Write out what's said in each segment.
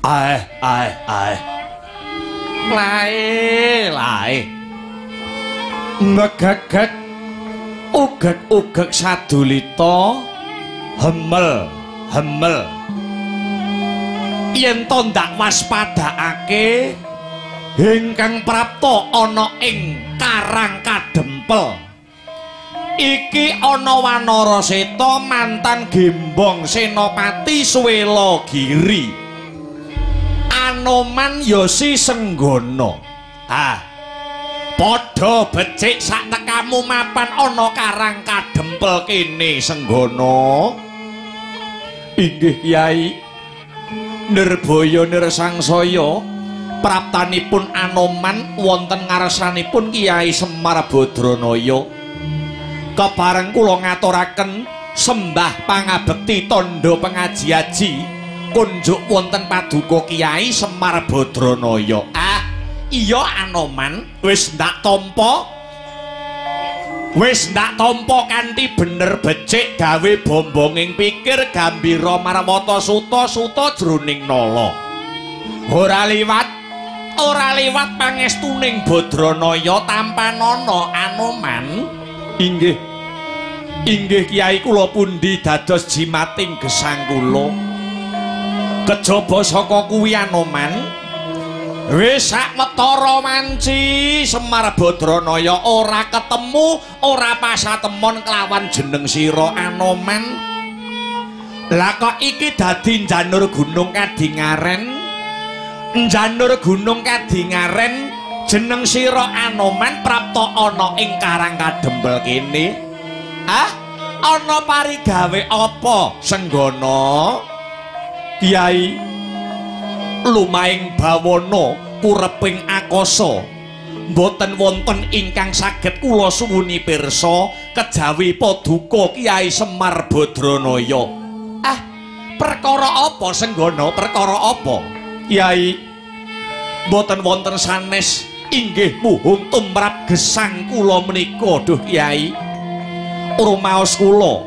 Ae ae ae. Lae lae. Megegeg ugeg-ugeg sadulita hemel hemel. Yen to ndak waspadakake ingkang prapta ana ing Karang Kadempel. Iki ana Wanara Seta mantan gembong Senopati Swelagiri. Anoman Yosi Senggono. Ah. Padha becik sak tekamu mapan ana Karang Kadempel kene Senggono. Inggih Kyai. Nirbaya nirsangsaya praptanipun Anoman wonten ngarsanipun Kyai Semar Badranaya. Kepareng kula ngaturaken sembah pangabekti tandha pengaji-aji kunjuk wonten paduka Kyai Semar Badranaya. Ah, iya Anoman, wis ndak tampa. Wis ndak tampa kanthi bener becik gawe bombonging pikir gambira marwata suta suta jroning nala. Ora liwat pangestuning Badranaya tampanana Anoman. Inggih. Inggih Kyai, kula pundi dados jimating gesang kula. Kejaba saka kuwi Anoman, wis sawetara manci Semar Badranaya ora ketemu, ora pasatemon kelawan jeneng sira Anoman. Lah kok iki dadi njanur gunung Kadingaren? Njanur gunung Kadingaren jeneng sira Anoman prapta ana ing Karang Kadempel kene. Ah, ana parigawe apa Senggono? Kyai, lumahing bawana kureping akasa mboten wonten ingkang saged kula suwuni pirsa kejawi paduka Kyai Semar Badranaya. Ah, perkara apa Senggono? Perkara apa? Kyai, mboten wonten sanes inggih muhung tumrap gesang kula menika. Duh Kyai, rumaos kula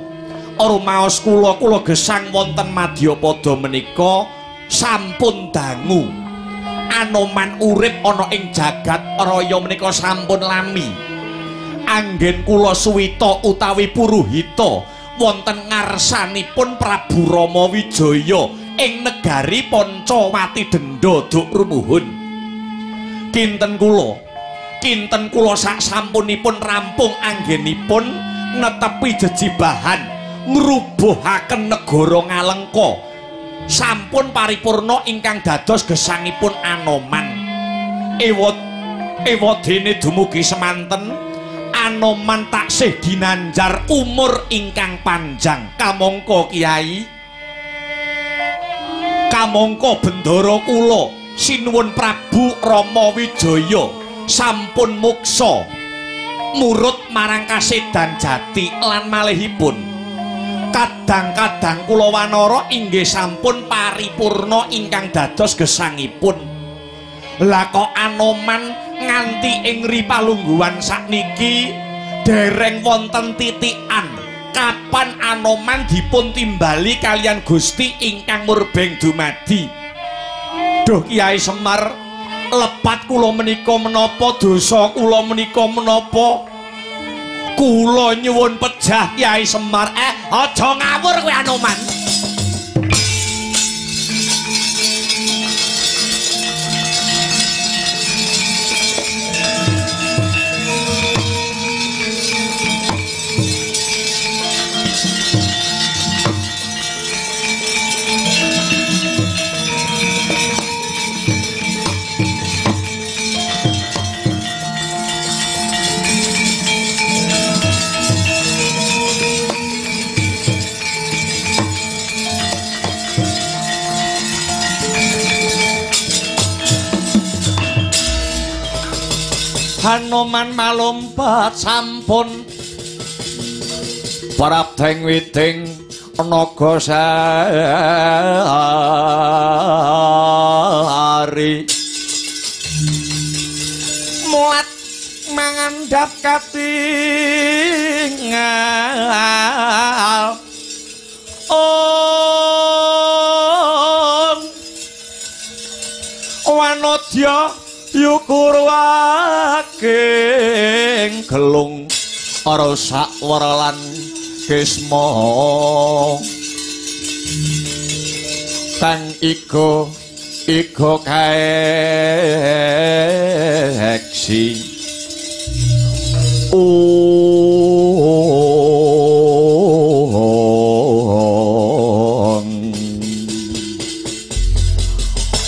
kula gesang wonten madyapada menika sampun dangu. Anoman urip ana ing jagat raya menika sampun lami. Anggen kula suwita utawi puruhita wonten ngarsanipun Prabu Rama Wijaya ing negari Pancawati Denda duk rumuhun. Kinten kula sak sampunipun rampung anggenipun netepi jejibahan ngrubuhaken negara Ngalengka, sampun paripurna ingkang dados gesangipun Anoman. Ewadene dumugi semanten Anoman taksih ginanjar umur ingkang panjang. Kamangka Kyai, kamangka bendara kula sinuwun Prabu Rama Wijaya sampun muksa murut marang kasedan jati lan malihipun kadang-kadang kula wanara inggih sampun paripurna ingkang dados gesangipun. Lah kok Anoman nganti ing ripalungguhan sakniki dereng wonten titikan kapan Anoman dipun timbali kalian Gusti ingkang murbeng dumadi. Duh Kyai Semar, lepat kula menika menapa, dosa kula menika menapa? Kula nyuwun pejah Kyai Semar. Aja ngawur kowe Anoman. Hanoman malompat sampun prapteng witing naga sari mulat mangandhap katingal om Aja yukurwake gelung ora sak werelan kisma kang iku iku kaeksi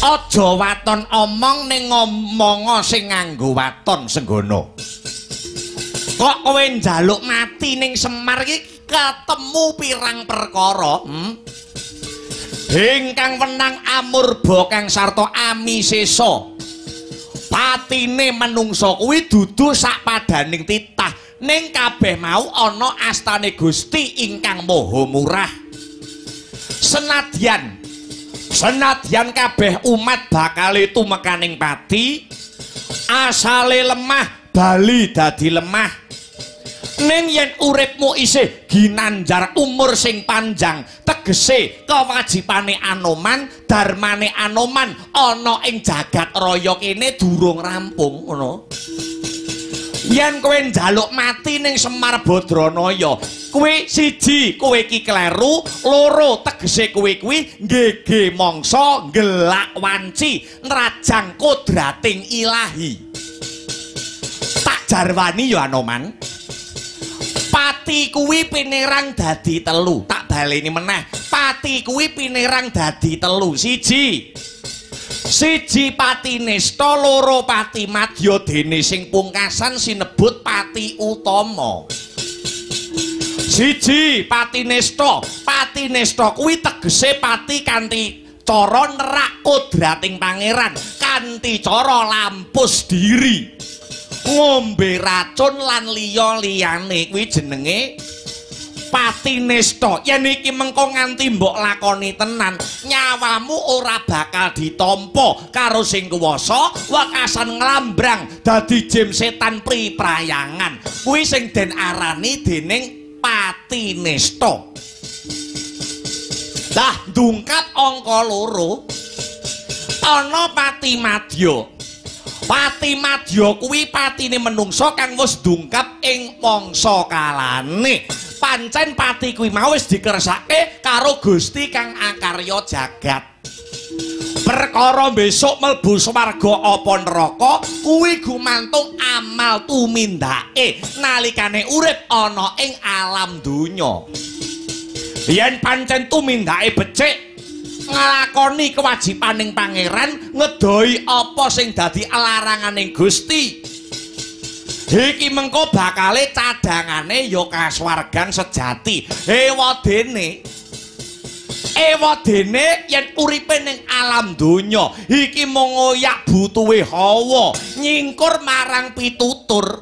aja waton omong ning ngomonga sing nganggo waton Senggono. Kok kowe njaluk mati ning Semar iki ketemu pirang perkara? Ingkang wenang amurba kang sarta amisesa. Patine menungsa kuwi dudu sak padaning titah, ning kabeh mau ana astane Gusti ingkang Maha Murah. Senadyan kabeh umat bakal tumekaning pati, asale lemah bali dadi lemah. Ning yen uripmu isih ginanjar umur sing panjang, tegese kewajibane Anoman, darmane Anoman ana ing jagat raya kene durung rampung ngono. Yen kowe njaluk mati ning Semar Badranaya, kowe siji kowe iki kleru, loro tegese kowe kuwi nggege mangsa nggelak wanci nrajang kodrating ilahi. Tak jarwani ya Anoman. Pati kuwi pinerang dadi telu. Tak baleni meneh. Pati kuwi pinerang dadi telu. Siji pati nista, loro pati madya, dene sing pungkasan sinebut pati utama. Siji pati nista. Pati nista kuwi tegese pati kanthi cara nerak kodrating pangeran, kanthi cara lampus diri, ngombe racun lan liya-liyane. Kuwi jenenge pati nista. Yen iki mengko nganti mbok lakoni tenan, nyawamu ora bakal ditampa karo sing kuwasa, wekasan nglambrang dadi jim setan priprayangan. Kuwi sing den arani dening pati nista. Lah ndungkap angka loro ana pati madya. Pati madya kuwi patine menungsa kang wis ndungkap ing mangsa kalane. Pancen pati kuwi mau wis dikersake karo Gusti kang akarya jagat. Perkara besok mlebu swarga apa neraka kuwi gumantung amal tumindake nalikane urip ana ing alam donya. Yen pancen tumindake becik, nglakoni kewajibaning pangeran, ngedoi apa sing dadi laranganing Gusti, iki mengko bakale cadangane ya kasuwargan sejati. Ewadene yen uripe ning alam donya iki mung ngoyak butuhe hawa, nyingkur marang pitutur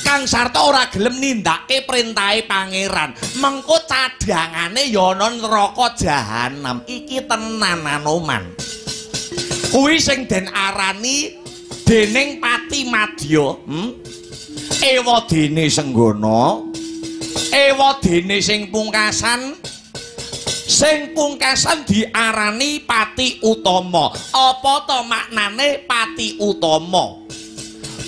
kang sarta ora gelem nindakake perintahe pangeran, mengko cadangane ya ana neraka jahanam. Iki tenan Anoman. Kuwi sing den arani dening pati madya. Ewadene Senggono, ewadene sing pungkasan, sing pungkasan diarani pati utama. Apa to maknane pati utama?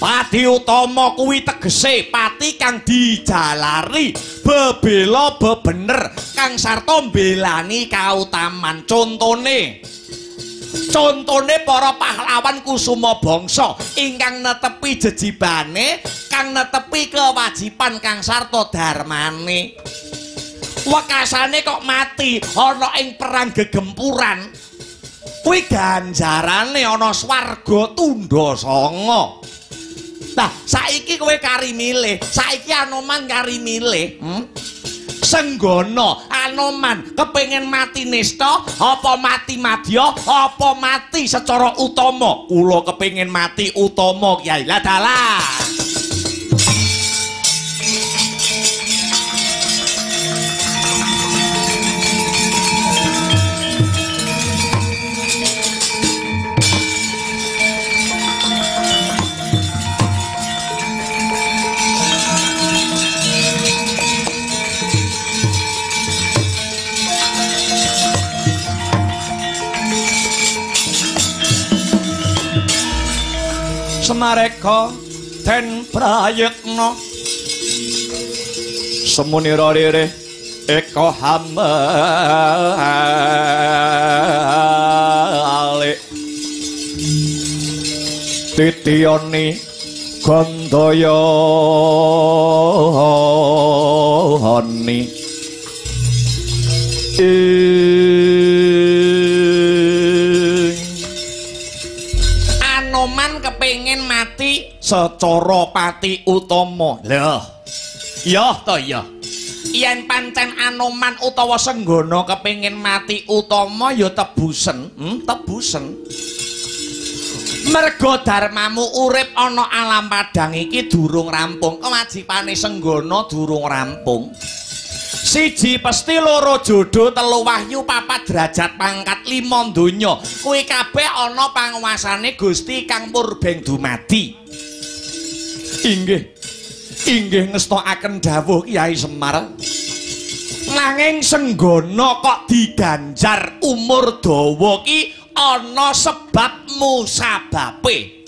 Pati utama kuwi tegese pati kang dijalari bebela bebener kang sarta mbelani kautaman. Contone para pahlawan Kusuma Bangsa ingkang netepi jejibane, kang netepi kewajiban kang sarta darmane. Wekasane kok mati ana ing perang gegempuran, kuwi ganjarane ana swarga tundha sanga. Nah, saiki kowe kari milih, saiki Anoman kari milih. Senggono, Anoman kepengin mati nista, apa mati madya, apa mati secara utama? Kula kepengin mati utama, Kyai. Lah dalah. Semareka den prayekna semunira ririh eka hamalik titiyani gandayani Anoman kepengin mati secara pati utama. Lho. Ya to ya. Yen pancen Anoman utawa Senggana kepengin mati utama ya tebusen, tebusen. Merga darmamu urip ana alam padang iki durung rampung, kewajibane Senggana durung rampung. Siji pesti, loro jodoh, telu wahyu, papat derajat pangkat, lima donya. Kuwi kabeh ana panguasane Gusti Kang Purbeng dumadi. Inggih. Inggih ngestokaken dawuh Kyai Semar. Nanging Senggana kok diganjar umur dawa ki ana sebab musababe.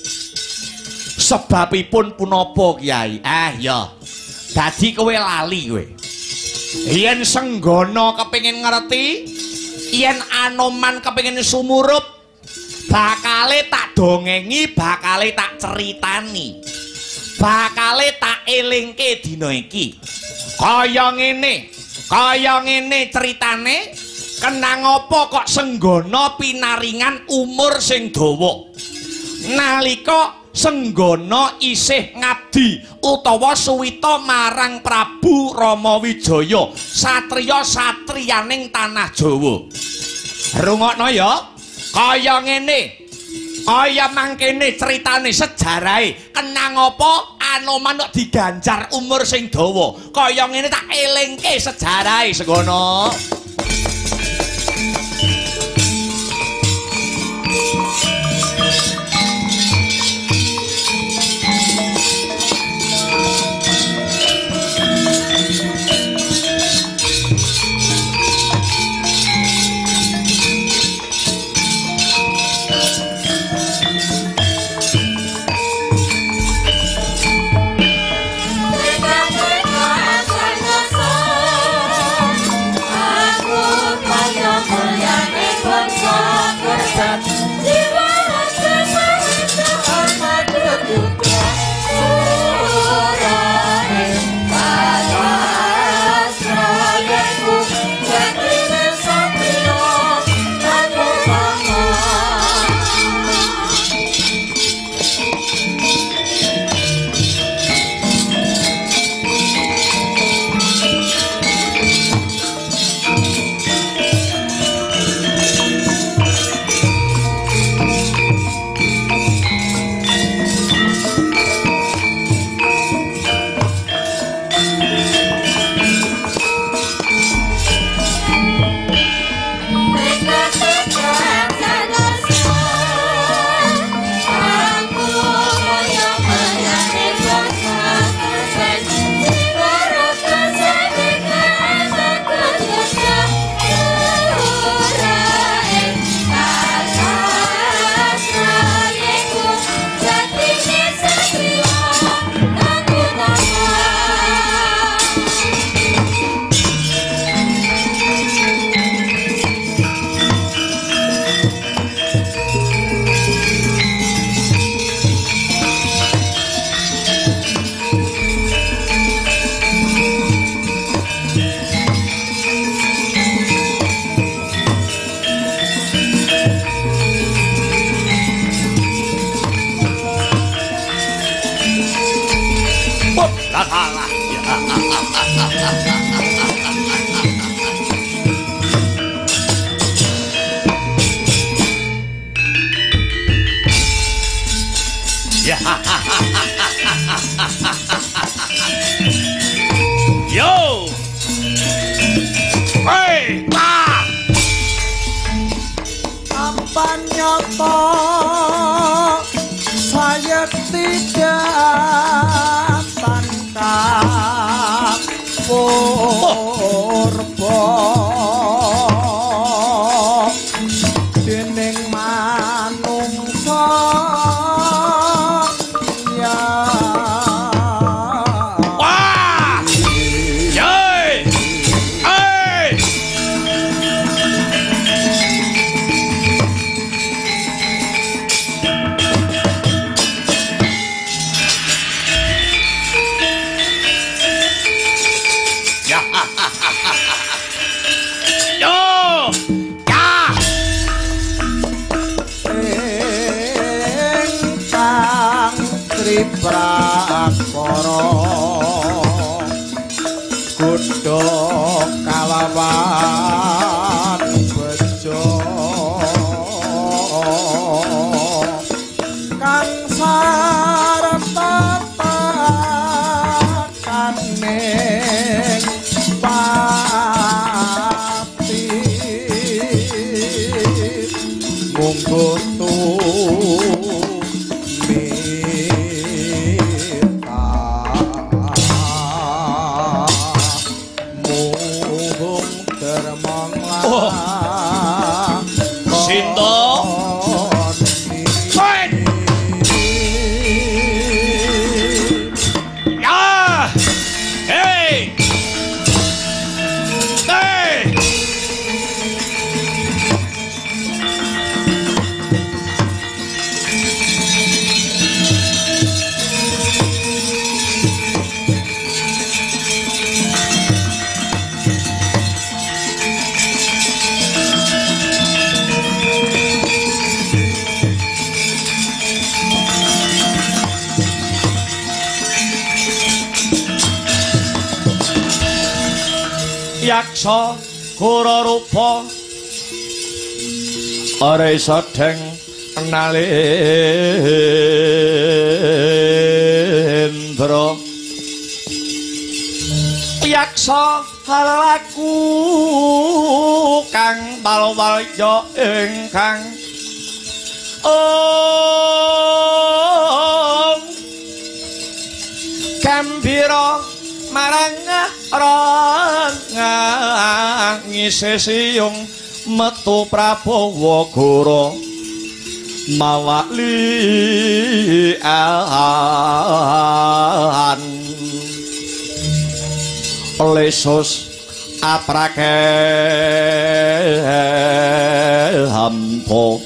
Sebabipun punapa Kyai? Ah ya. Dadi kowe lali kowe. Yen Senggana kepengin ngerti, yen Anoman kepengin sumurup, bakale tak dongengi, bakale tak ceritani, bakale tak elingke dina iki. Kaya ngene ceritane, kenang apa kok Senggana pinaringan umur sing dawa. Nalika Senggana isih ngabdi utawa suwita marang Prabu Rama Wijaya, satriya satriyaning tanah Jawa. Rungokno ya, kaya ngene, kaya mangkene ceritane sejarahe. Kenang apa Anoman kok diganjar umur sing dawa? Kaya ngene tak elingke sejarahe Senggana. Yo. Hey, ah. Apa nyata saya tidak tangkap purba dening manungsa Prakara kutha kalawan bejo kang sarta takaning pati munggo Yaksa gora rupa ora iso deng nalendra yaksa halaku kang balwalya ingkang om gambira marang ngise siyung metu Prabawa Gora mawali an lesus aprake hampa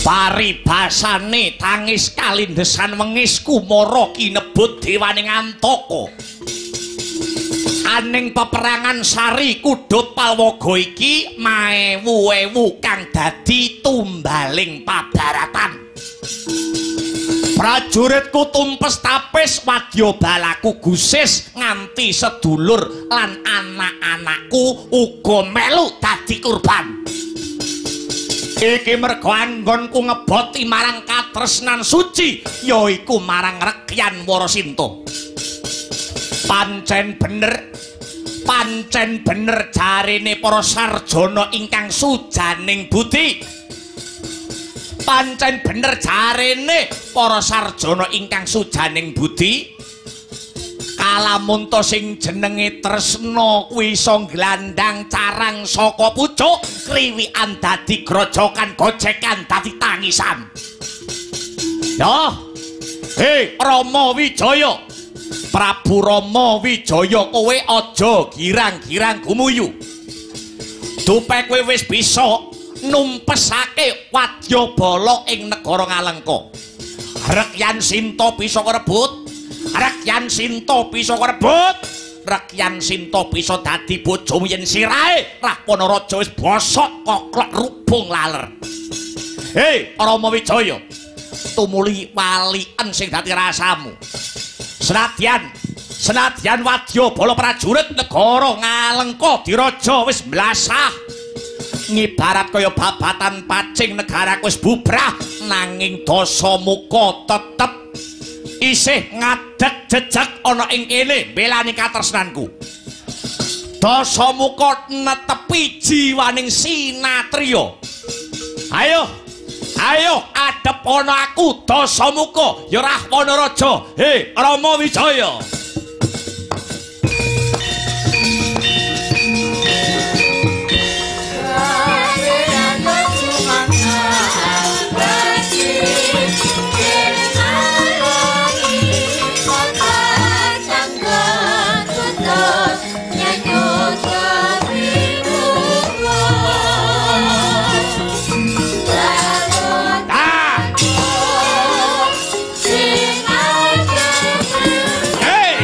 paribasane tangis kalindesan wengis kumara kinebut dewaning Antaka. Aning peperangan Sari Kudut Palwaga iki maewu-ewu kang dadi tumbaling pabaratan. Prajuritku tumpes tapis wadya balaku gusis nganti sedulur lan anak-anakku uga melu dadi kurban. Iki mergo anggonku ngeboti marang katresnan suci yaiku marang Rekyan Warasinta. Pancen bener jarene para sarjana ingkang sujaning budi. Pancen bener jarene para sarjana ingkang sujaning budi. Kalamunta sing jenenge tresna kuwi iso nglandang carang saka pucuk kriwikan dadi grojokan gojekan dadi tangisan. Ya. Hei Rama Wijaya. Prabu Rama Wijaya kowe aja girang-girang gumuyu. Dupe kowe wis bisa numpesake wadya bala ing negara Ngalengka. Rekyan Sinta bisa ngrebut. Rekyan Sinta bisa ngrebut. Rekyan Sinta bisa dadi bojomu yen sirahe Rahwana Raja wis bosok koklok rubung laler. Hei Rama Wijaya, tumuli waliken sing dadi rasamu. Senadyan wadya bala prajurit negara Ngalengka diraja wis mlasah. Ngibarat kaya babatan pacing negaraku wis bubrah, nanging Dasamuka tetep isih ngadeg jejeg ana ing kene mbelani katresnanku. Dasamuka netepi jiwaning sinatriya. Ayo, ayo adhep ana aku Dasamuka ya Rahwana Raja. He Rama Wijaya. Hey!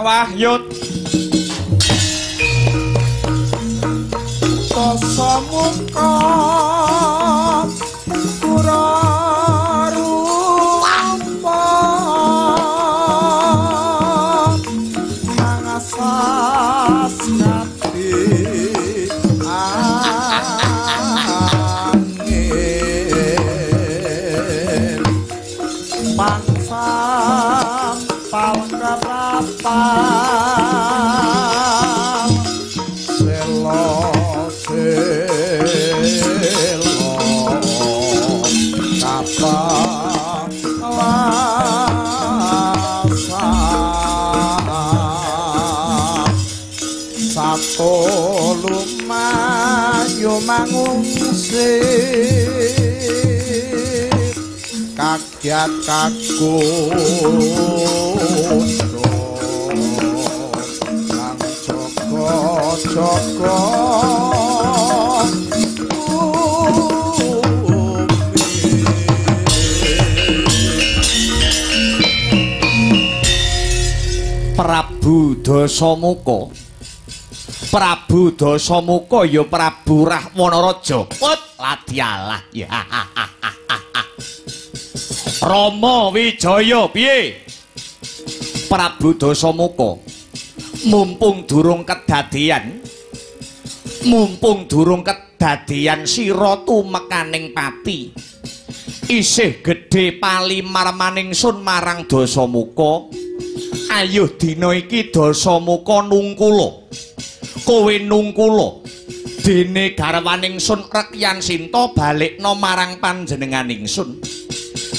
Wahyut. Dasamuka pura rupa mangasas ngati angin pangsam pal keprapal selo selo kapal sato lumayu mangungsi kagiat kagondo kang jaga-jaga Prabu Dasamuka. Prabu Dasamuka ya Prabu Rahwana Raja. Put ladialah ya. Rama Wijaya piye? Prabu Dasamuka mumpung durung kedadian, mumpung durung kedadian sira tumekaning pati. Isih gedhe palimarmaning sun marang Dasamuka. Ayuh dina iki Dasamuka nungkula. Kowe nungkula. Dene garwaning sun Rekyan Sinta balekna marang panjenenganing sun.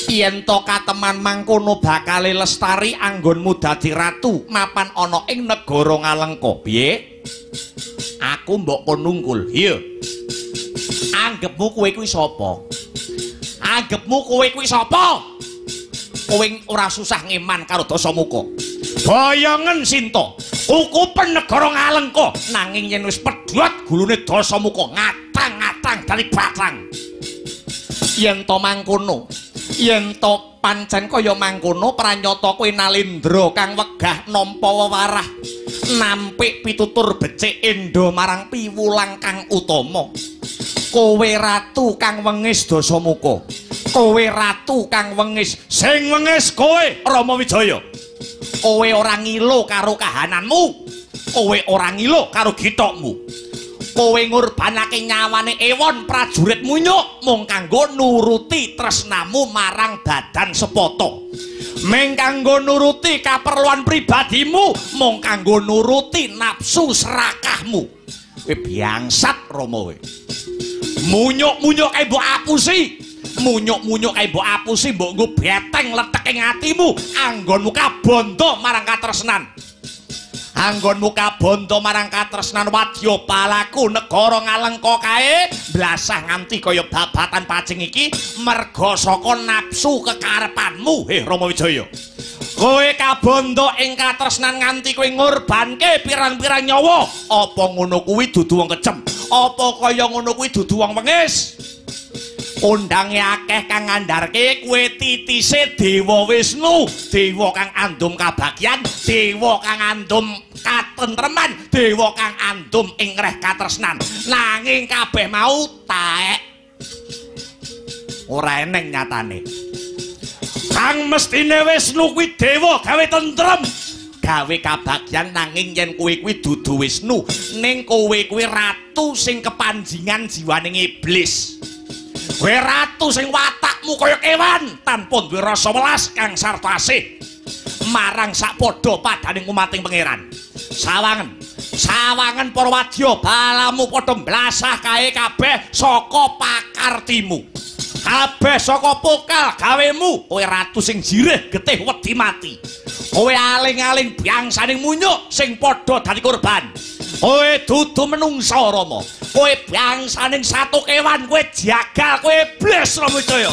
Yen to kateman mangkono bakale lestari anggonmu dadi ratu mapan ana ing negara Ngalengka. Piye? Aku mbok kon nungkul. Iya. Anggepmu kowe kuwi sapa? Anggepmu kowe kuwi sapa? Kowe ora susah ngeman karo Dasamuka. Boyongen Sinta, kukupen negara Ngalengka, nanging yen wis pedhot gulune Dasamuka ngatang-ngatang dari batang. Yen to mangkono, yen to pancen kaya mangkono pranyata kowe Nalendra kang wegah nampa wewarah, nampik pitutur becik endo marang piwulang kang utama. Kowe ratu kang wengis Dasamuka. Kowe ratu kang wengis, sing wengis kowe Rama Wijaya. Kowe ora ngilo karo kahananmu, kowe ora ngilo karo githokmu. Kowe ngorbanake nyawane ewon prajurit munyuk mung kanggo nuruti tresnamu marang badan sepata. Mung kanggo nuruti kaperluan pribadimu, mung kanggo nuruti nafsu serakahmu. Kowe biangsat Rama kowe. Munyuk-munyuk kae mbok apusi. Munyuk-munyuk kae mbok apusi, mbok nggo beteng letek ing atimu, anggonmu kabondo marang katresnan. Anggonmu kabondo marang katresnan wadya palaku negara Ngalengka kae blasah nganti kaya babatan pacing iki merga saka nafsu kekarepanmu. Heh Rama Wijaya, kowe kabondo ing katresnan nganti kowe ngorbanke pirang-pirang nyawa. Apa ngono kuwi dudu wong kejem? Apa kaya ngono kuwi dudu wong wengis? Undange akeh kang ngandharke kowe titise Dewa Wisnu, dewa kang andum kabagyan, dewa kang andum katentreman, dewa kang andum ing reh katresnan. Nanging kabeh mau taek. Ora eneng nyatane. Kang mestine Wisnu kuwi dewa gawe tentrem, gawe kabagyan, nanging yen kowe kuwi dudu Wisnu, ning kowe kuwi ratu sing kepanjingan jiwaning iblis. Kowe ratu sing watakmu kaya kewan tanpa duwe rasa welas kang sarta asih marang sak padha padaning umating pangeran. Sawangen, sawangen para wadya balamu padha mblasah kae kabeh saka pakartimu. Kabeh saka pokal gawemu. Kowe ratu sing jirih getih wedi mati. Kowe aling-aling bangsaning munyuk sing padha dadi korban. Kowe dudu menungsa Rama. Kowe bangsaning satu kewan, kowe jagal, kowe iblis Rama Wijaya.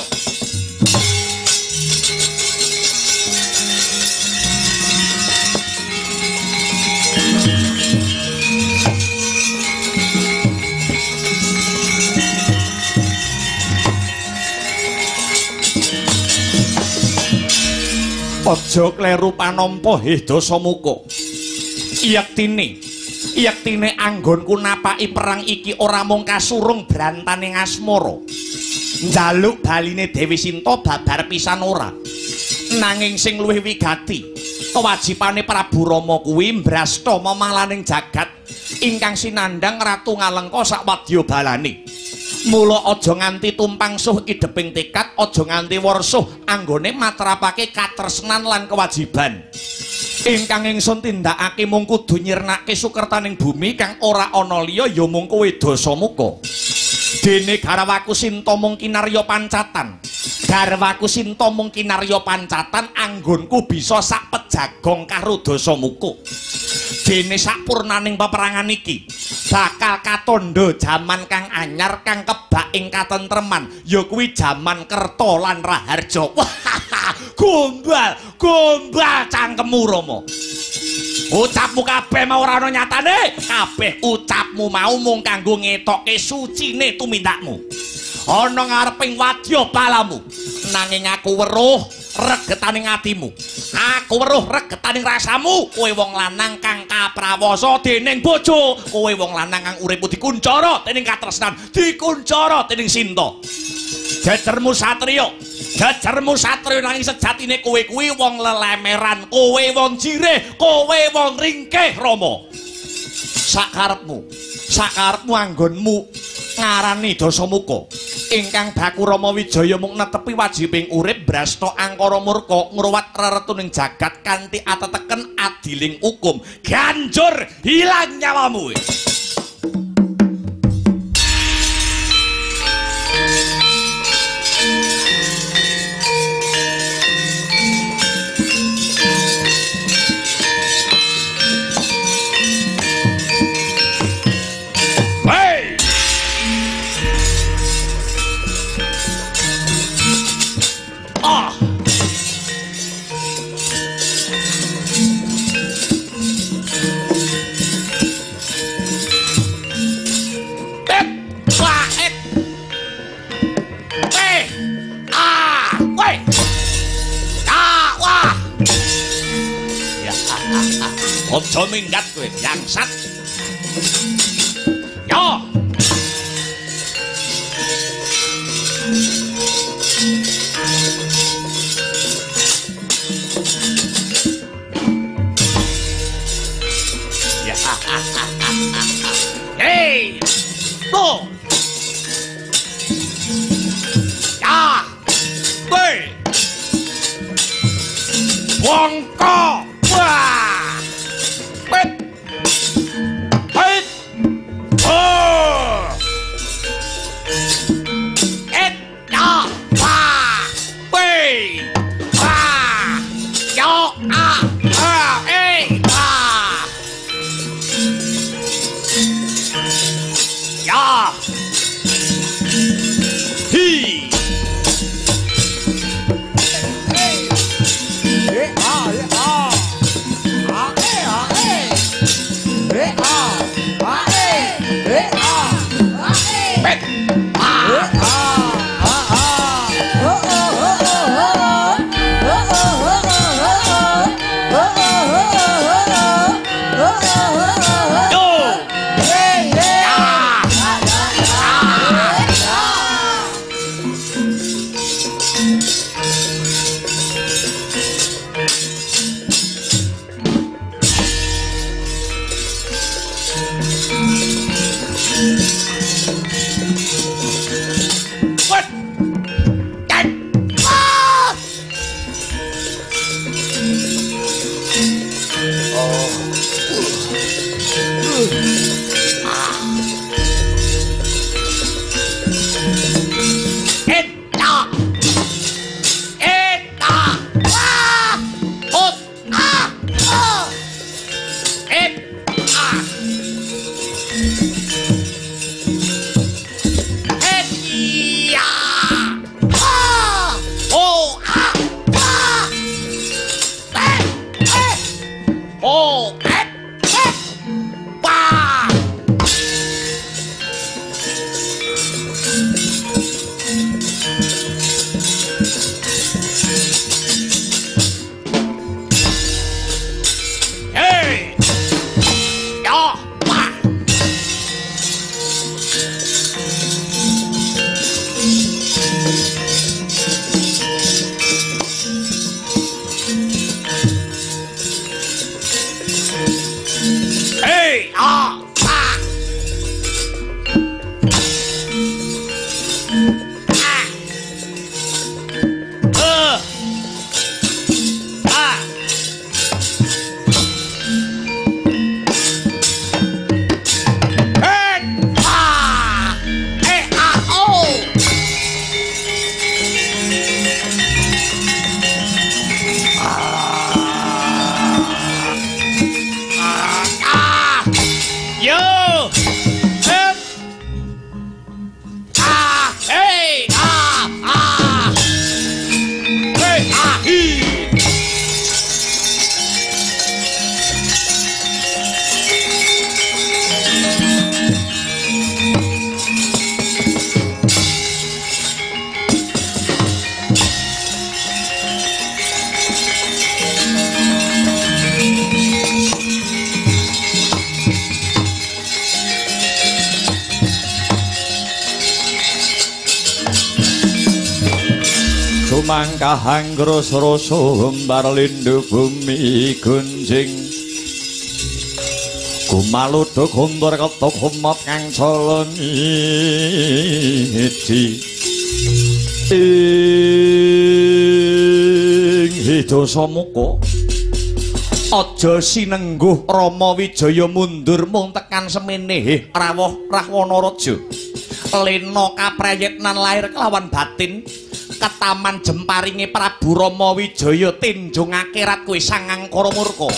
Aja kleru panampa, heh Dasamuka. Yektine anggonku napaki perang iki ora mung kasurung brantaning asmara. Njaluk baline Dewi Sinta babar pisan ora. Nanging sing luwih wigati, kewajibane Prabu Rama kuwi mbrasta memalaning jagat ingkang sinandhang Ratu Ngalengka sak wadya balane. Mula aja nganti tumpang suh ideping tekad, aja nganti warsuh anggone matrapake katresnan lan kewajiban. Ingkang ingsun tindakake mung kudu nyirnake sukertaning bumi kang ora ana liya ya mung kowe Dasamuka. Dene garwaku Sinta mung kinarya pancatan. Garwaku Sinta mung kinarya pancatan anggonku bisa sak pejagong karo Dasamuka. Dene sakpurnaning peperangan iki bakal katandha jaman kang anyar kang kebak ing katentreman, ya kuwi jaman Kerta lan Raharja. Wah, gombal, gombal cangkemmu Rama. Ucapmu kabeh mau ora ana nyatane, kabeh ucapmu mau mung kanggo ngetokke sucine tumindakmu. Ana ngareping wadya balamu, nanging aku weruh regetaning atimu. Aku weruh regetaning rasamu. Kowe wong lanang kang kaprawasa dening bojo, kowe wong lanang kang uripmu dikuncara dening katresnan, dikuncara dening Sinta. Jejermu satriya, jejermu satriya, nanging sejatine kowe kuwi wong lelemeran, kowe wong jirih, kowe wong ringkih Rama. Sakarepmu, sakarepmu anggonmu ngarani Dasamuka ingkang baku Rama Wijaya mung netepi wajibing urip brasta angkara murka ngruwat reretuning jagat kanthi ateteken adiling hukum. Ganjur hilang nyawamu. Aja minggat kowe, bangsat. Yo. Ya. Hei. Tuh. Ya. Kowe. Bongko. Wah. Ah, ah. Gumangkahang rasa-rasa hembar lindu bumi gunjing. Gumaluduk hundur ketuk humap kang cala nidi. Ing Dasamuka aja sinengguh Rama Wijaya mundur mung tekan semene rawuh Rahwana Raja. Lena kaprayitnan lair kelawan batin ketaman jemparinge Prabu Rama Wijaya tinjung akhirat kuwi Sang Angkara Murka.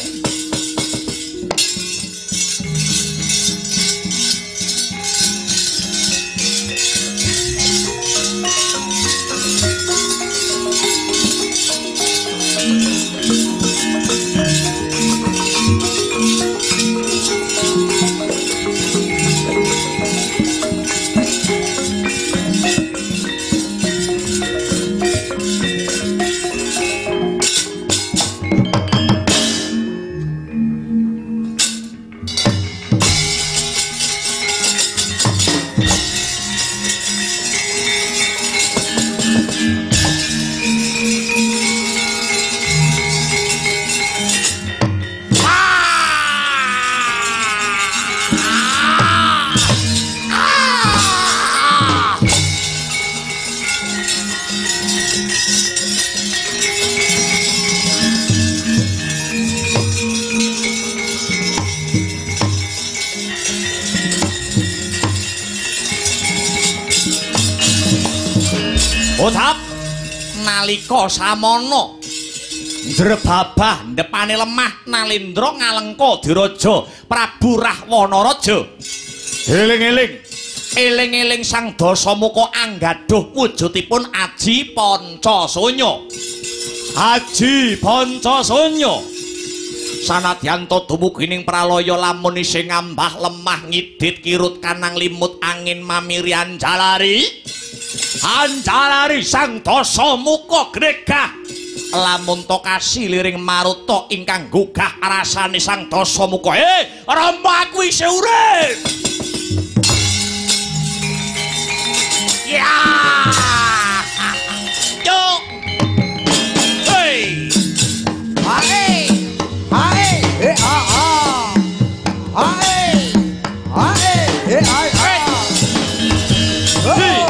Otap nalika samana njrebabah ndepane lemah Nalendra ngalengka diraja Prabu Rahwana Raja. Eling-eling, eling-eling Sang Dasamuka anggaduh wujudipun Aji Pancasanya. Aji Pancasanya sanadyan ta dumugi ning pralaya lamun isih ngambah lemah ngidit kirut kanang limut angin mamiri anjalari. Anjalari Sang Dasamuka gregah lamun ta kasiliring maruta ingkang gugah rasane Sang Dasamuka. Rama aku isih urip. Ya. Yo. Hey. Hae. Hae. Eh a a. Hae. Hae. Eh a a. Hey. Hey.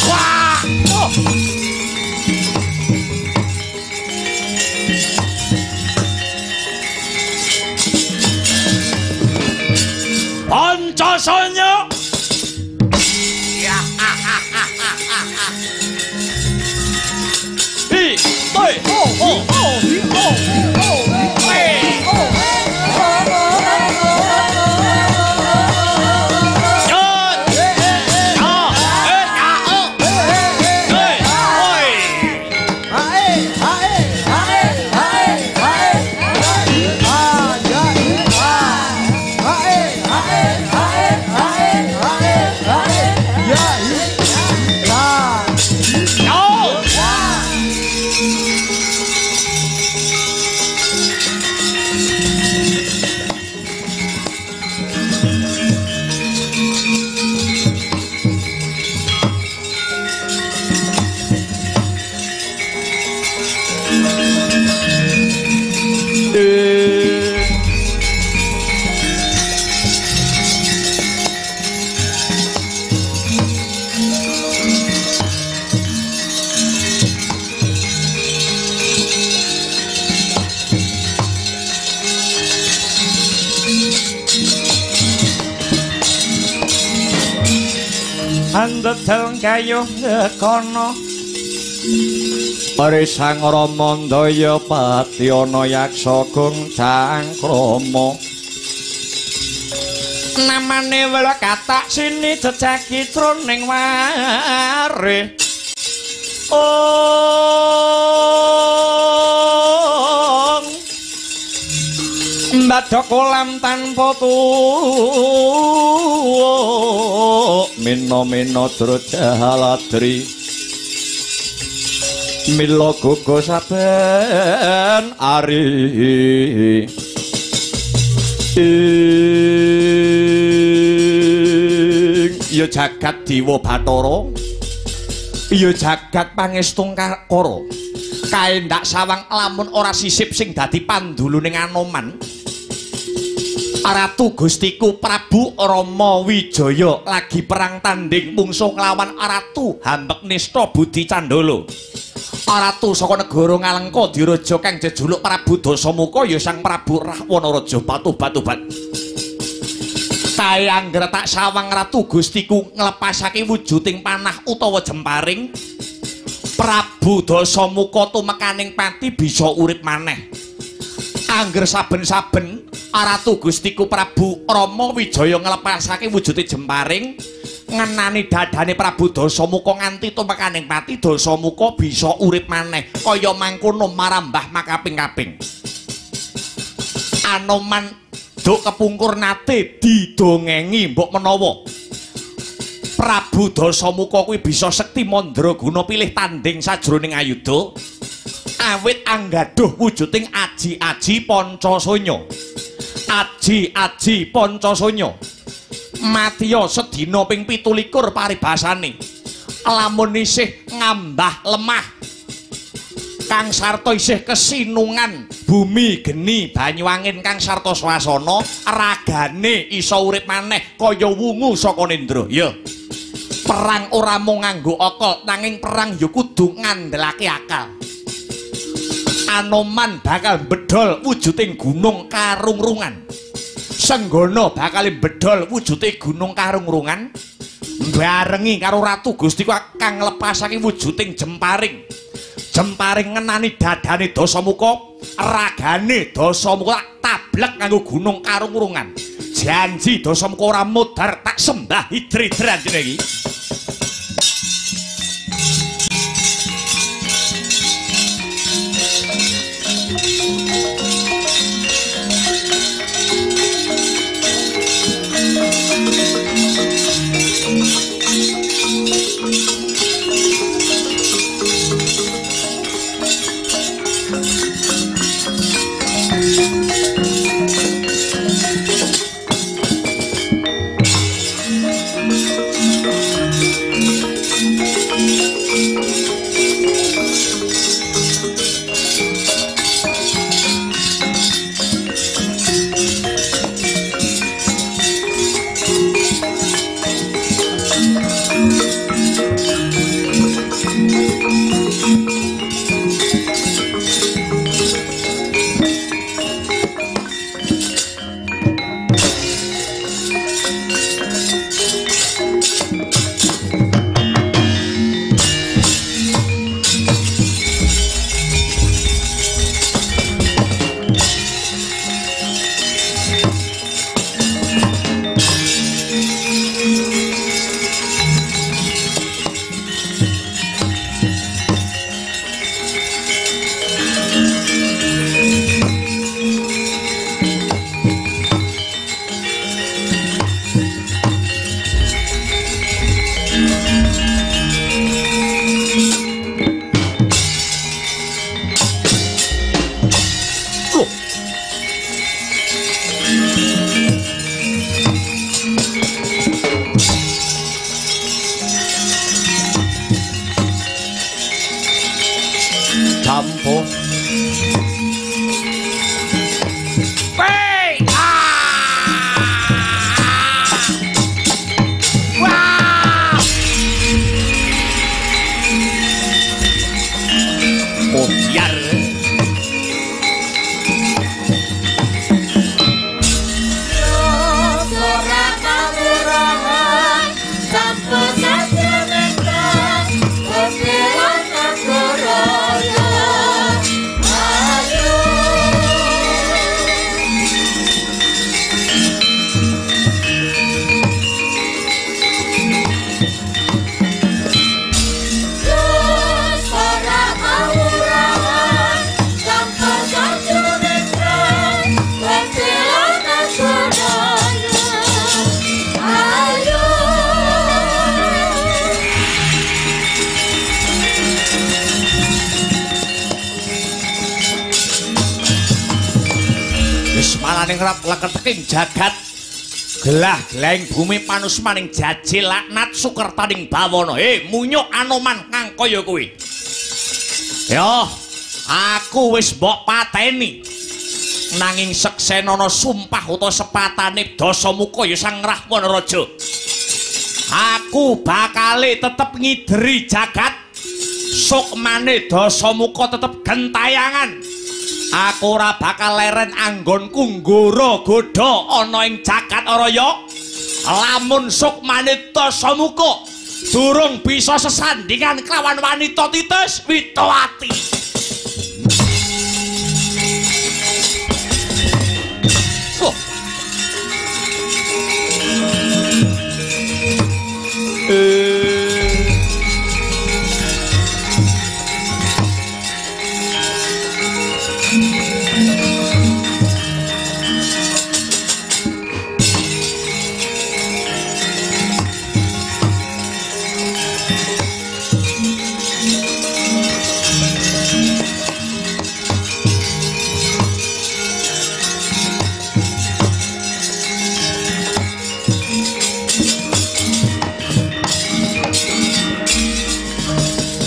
Wah. Oh. Pancasanya. Ya. Hi, oi, oh, oh, oh, oh, oh, hey. Yo, ah, eh, ah, oh, hey, oi. Hae, hae, hae, hae, hae, ah, ya, ah, hae, hae, hae, hae, hae, hae, ya, ya. Yo. Andedel kayuh kono Pari Sang Rama Ndaya Patyana Yaksa Gung Cangkrama. Namane welakatak sini jejaki jroning ware. Ong Tadha kolam tanpa tuwuk mena-mena Drajaladri mila gogo saben ari ing ya jagat Dewa Bathara ya jagat Pangestungkara kaendak sawang lamun ora sisip sing dadi panduluning Anoman. Ratu Gustiku Prabu Rama Wijaya lagi perang tanding mungsuh nglawan Ratu Hambeknista Budi Candala. Ratu saka negara Ngalengka diraja kang jejuluk Prabu Dasamuka ya Sang Prabu Rahwana Raja Batu-batu-bat. Kae angger tak sawang Ratu Gustiku nglepasake wujuding panah utawa jemparing, Prabu Dasamuka tumekaning pati bisa urip maneh. Angger saben-saben Ratu Gustiku Prabu Rama Wijaya nglepasake wujude jemparing ngenani dadane Prabu Dasamuka nganti tumekaning pati, Dasamuka bisa urip maneh kaya mangkono marambah makaping-kaping. Anoman duk kepungkur nate didongengi mbok menawa Prabu Dasamuka kuwi bisa sekti mandraguna pilih tanding sajroning ayuda awit anggaduh wujuding aji-aji pancasanya. Aji-aji pancasanya matiya sedina ping 27 paribasane lamun isih ngambah lemah kang sarta isih kesinungan bumi geni banyu angin kang sarta swasana ragane iso urip maneh kaya wungu saka nendra. Ya perang ora mung nganggo akal nanging perang ya kudu ngandhelake akal. Anoman bakal bedol wujuding gunung karungrungan. Senggana bakal bedol wujude gunung karungrungan barengi karo Ratu Gustiku kang nglepasake wujuding jemparing. Jemparing ngenani dadane Dasamuka, ragane Dasamuka tablek nganggo gunung karungrungan. Janji Dasamuka ora modar tak sembah hidr-hidran dene iki. Sora Panusmaning rat leketeking jagat gelah gleng bumi panusmaning jaji laknat sukertaning bawana. Munyuk Anoman kang kaya kuwi. Yo, aku wis mbok pateni. Nanging seksenana sumpah utawa sepatane Dasamuka ya Sang Rahwana Raja. Aku bakale tetep ngideri jagat. Sukmane Dasamuka tetep gentayangan. Aku ora bakal leren anggonku nggoro godha ana ing jagat Araya. Lamun sukmane Dasamuka durung bisa sesandingan kelawan wanita titis Witowati. Oh.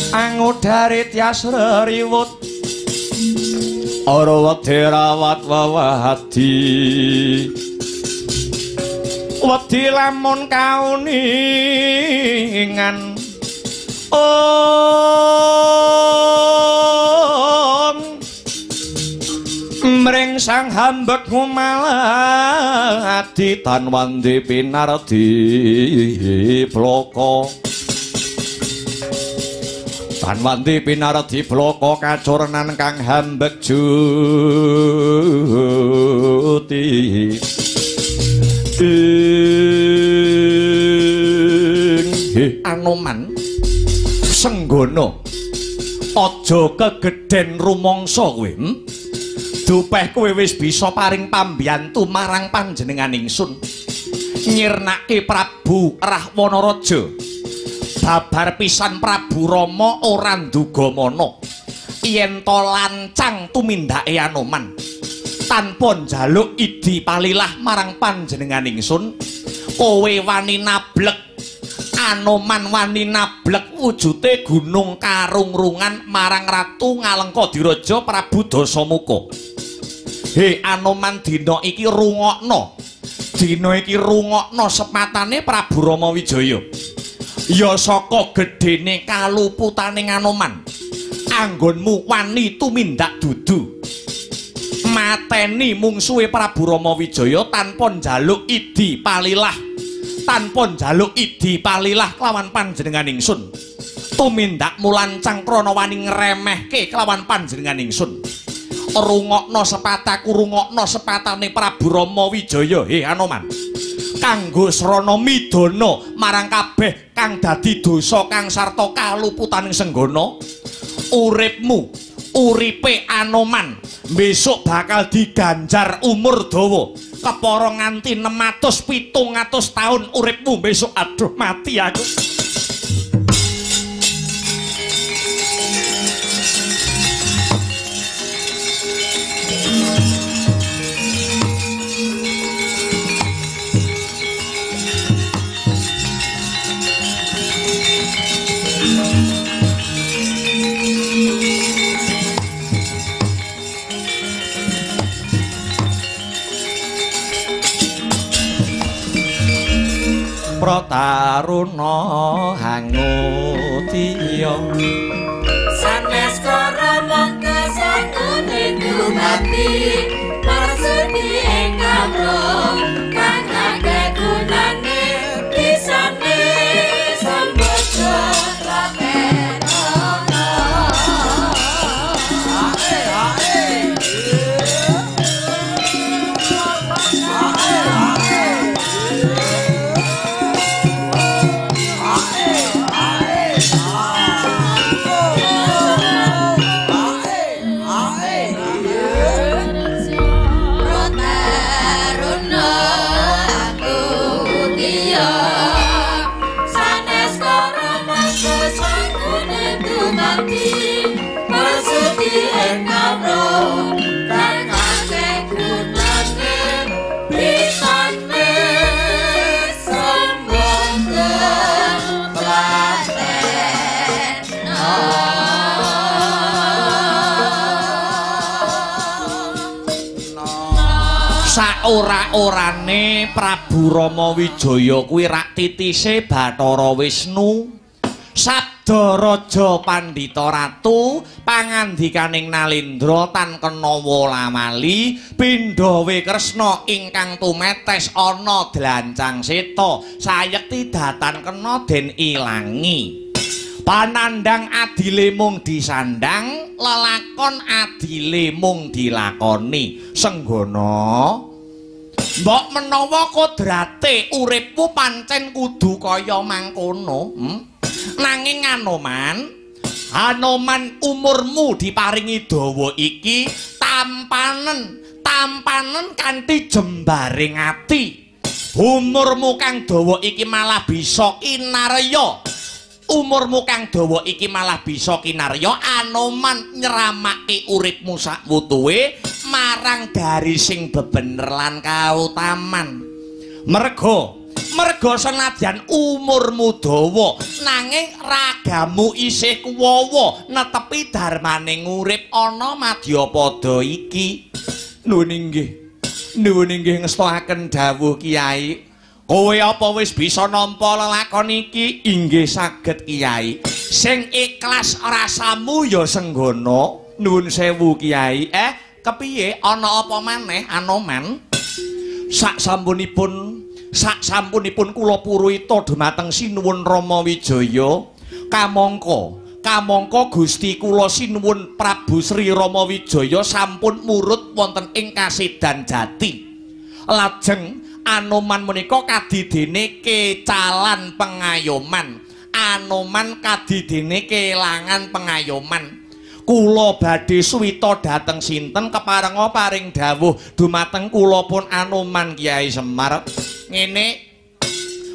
Angudare tias reriwut ora wedi rawat wewadi wedi lamun kauningan om mring sang hambek ngumaladi tan wandi pinardi bloko tan wandi pinardi bloko kacurnan kang hambek juti. Anoman Senggono, aja kegeden rumangsa kowe. Dupeh kowe wis bisa paring pambiyantu marang panjenengan ingsun nyirnake Prabu Rahwana Raja. Babar pisan Prabu Rama ora nduga mana yen to lancang tumindake Anoman tanpa njaluk idi palilah marang panjenengan ingsun. Kowe wani nablek Anoman, wani nablek wujute gunung karungrungan marang Ratu Ngalengka Diraja Prabu Dasamuka. He Anoman, dina iki rungokno, dina iki rungokno sepatane Prabu Rama Wijaya. Ya saka gedene kaluputane Anoman anggonmu wani tumindak dudu mateni mungsuhe Prabu Rama Wijaya tanpa njaluk idi palilah, tanpa njaluk idi palilah kelawan panjenengan ingsun. Tumindakmu lancang krana wani ngremehke kelawan panjenengan ingsun. Rungokno sepataku, rungokno sepatane Prabu Rama Wijaya. He Anoman, kanggo srana midana marang kabeh kang dadi dosa kang sarta kaluputaning Senggono, uripmu, uripe Anoman besok bakal diganjar umur dawa kepara nganti 600-700 tahun uripmu besok. Aduh, mati aku. Prataruna hangutiya sanes kara mangka sangune dumati marsudi ing kawruh kang akeh gunane bisane sambodo tlatenana. Marsudi ing kawruh kang akeh gunane Saora-orane Prabu Rama Wijaya kuwi rak titise Bathara Wisnu. Sabda Raja Pandhita Ratu pangandikaning Nalendra tan kena wola-wali pindhawe Kresna ingkang tumetes ana dlancang seta sayekti datan kena den ilangi. Panandhang adile mung disandhang, lelakon adile mung dilakoni. Senggana, mbok menawa kodrate uripmu pancen kudu kaya mangkono. Nanging Anoman, Anoman umurmu diparingi dawa iki tampanen, tampanen kanthi jembaring ati. Umurmu kang dawa iki malah bisa kinarya. Umurmu kang dawa iki malah bisa kinarya. Anoman nyeramake uripmu sakwutuhe marang garising bebener lan kautaman. Merga senadyan umurmu dawa nanging ragamu isih kuwawa netepi darmaning urip ana madyapada iki. Nuwun inggih, nuwun inggih ngestakaken dawuh Kiai. Kowe apa wis bisa nampa lelakon iki? Inggih saged Kiai. Sing ikhlas rasamu ya Senggana. Nuwun sewu Kiai. Kepiye ana apa maneh Anoman? Sak sampunipun kula puruhita dumateng Sinuwun Rama Wijaya, kamangka Gusti kula Sinuwun Prabu Sri Rama Wijaya sampun murut wonten ing Kasedan Jati. Lajeng Anoman menika kadidene kecalan pengayoman. Anoman kadidene kelangan pengayoman. Kula badhe suwita dhateng sinten keparenga paring dawuh dumateng kula pun Anoman Kiai Semar. Ngene,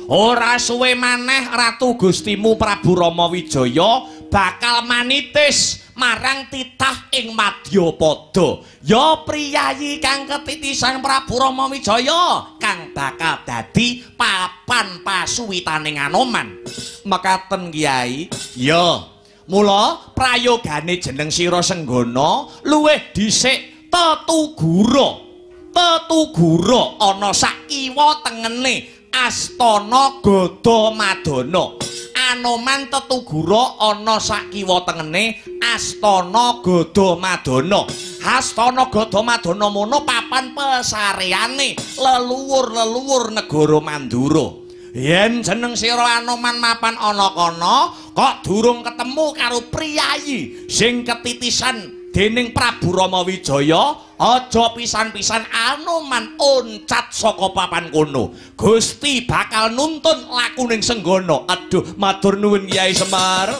ora suwe maneh Ratu Gustimu Prabu Rama Wijaya bakal manitis marang titah ing Madyapada. Ya priyayi kang ketitisan Prabu Rama Wijaya kang bakal dadi papan pasuwitaning Anoman. Mekaten Kiai. Ya, mula prayogane jeneng sira Senggana luwih dhisik tetugura. Tetugura ana sak kiwa tengene Astana Gada Madana. Anoman tetugura ana sak kiwa tengene Astana Gada Madana. Astana Gada Madana mono papan pesareane leluhur-leluhur negara Mandura. Yen jeneng sira Anoman mapan ana kono kok durung ketemu karo priyayi sing ketitisan dening Prabu Rama Wijaya, aja pisan-pisan Anoman oncat saka papan kono. Gusti bakal nuntun lakuning Senggana. Aduh, matur nuwun Kiai Semar.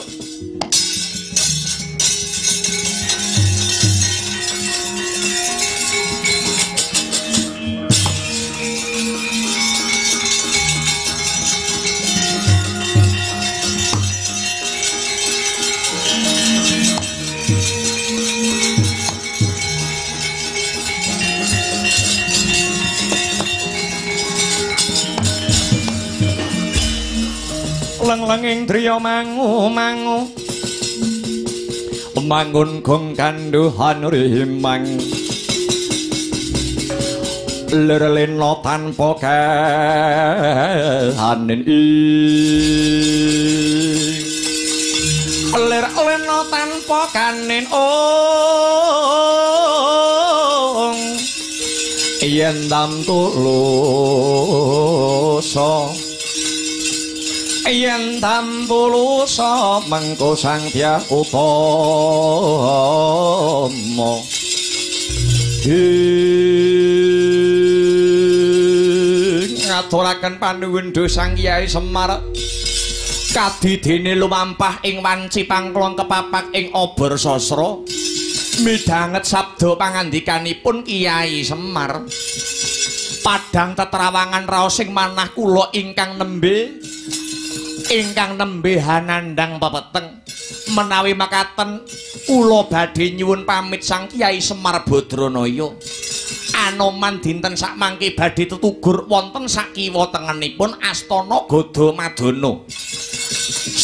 Leng-lenging driya mangu-mangu mangun gong kanduhan rimang lir lena tanpa kahanen ing lir lena tanpa kanen ong yen dam tulusa yen tampulusa mengko Sang Dyah Utama ing ngaturaken panuwun duh Sang Kyai Semar. Kadidene lumampah ing wanci pangklong kepapak ing obor sasra midhanget sabda pangandikanipun Kyai Semar. Padhang tetrawangan raos ing manah kula ingkang nembe hanandhang pepeteng. Menawi makaten kula badhe nyuwun pamit Sang Kyai Semar Badranaya. Anoman dinten sakmangke badhe tetugur wonten sakiwa tengenipun Astana Gada Madana.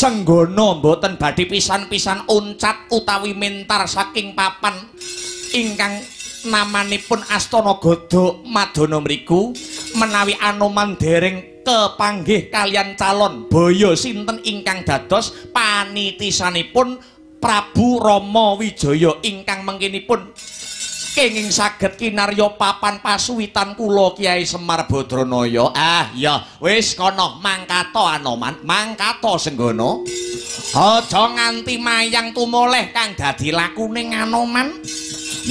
Senggana mboten badhe pisan-pisan uncat utawi mentar saking papan ingkang Namanipun Astana Gada Madana mriku menawi Anoman dereng kepanggih kalian calon boyo sinten ingkang dados panitisanipun Prabu Rama Wijaya ingkang mengkinipun kenging saged kinarya papan pasuwitan kula Kyai Semar Badranaya. Ah ya wis kono mangkata Anoman, mangkata Senggana. Aja nganti mayang tumoleh kang dadi lakune Anoman.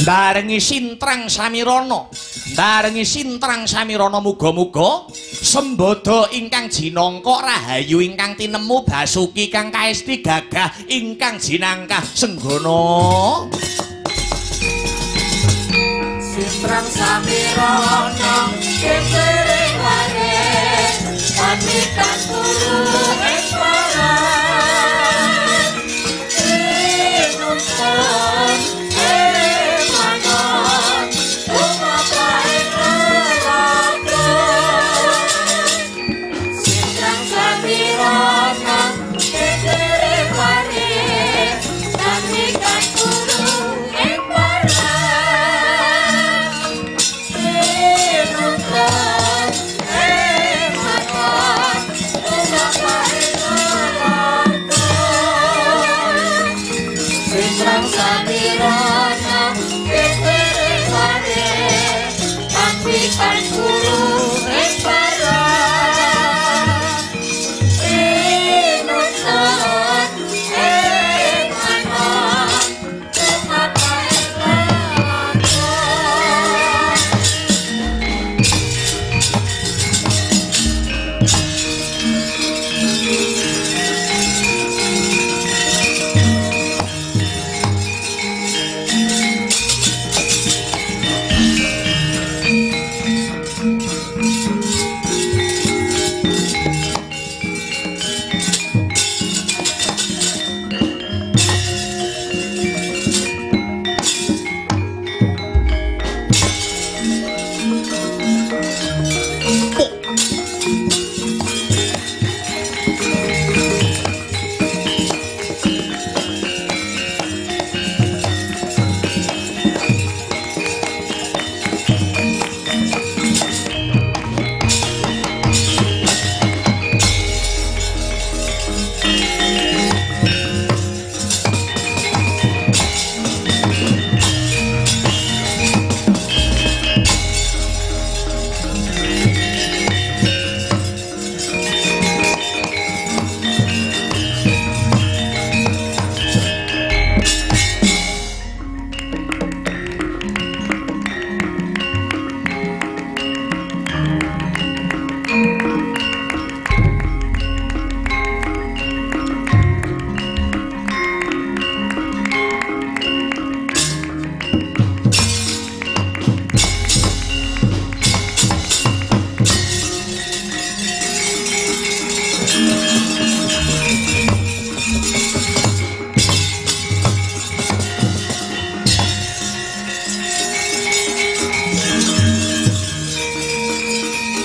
Barengi sintrang samirana, barengi sintrang samirana muga-muga sembada ingkang jinangka rahayu ingkang tinemu basuki kang kaesti gagah ingkang jinangkah Senggana. Sintrang samirana kepere ware pamitan guru ing paran tinumpun ing mangon tumapa ing lelaka. Sintrang samirana kepere ware pamitan guru ing paran sintrang samirana kepere ware pamitan guru ing paran tinuntun ing mangon tumapa ing lelaka.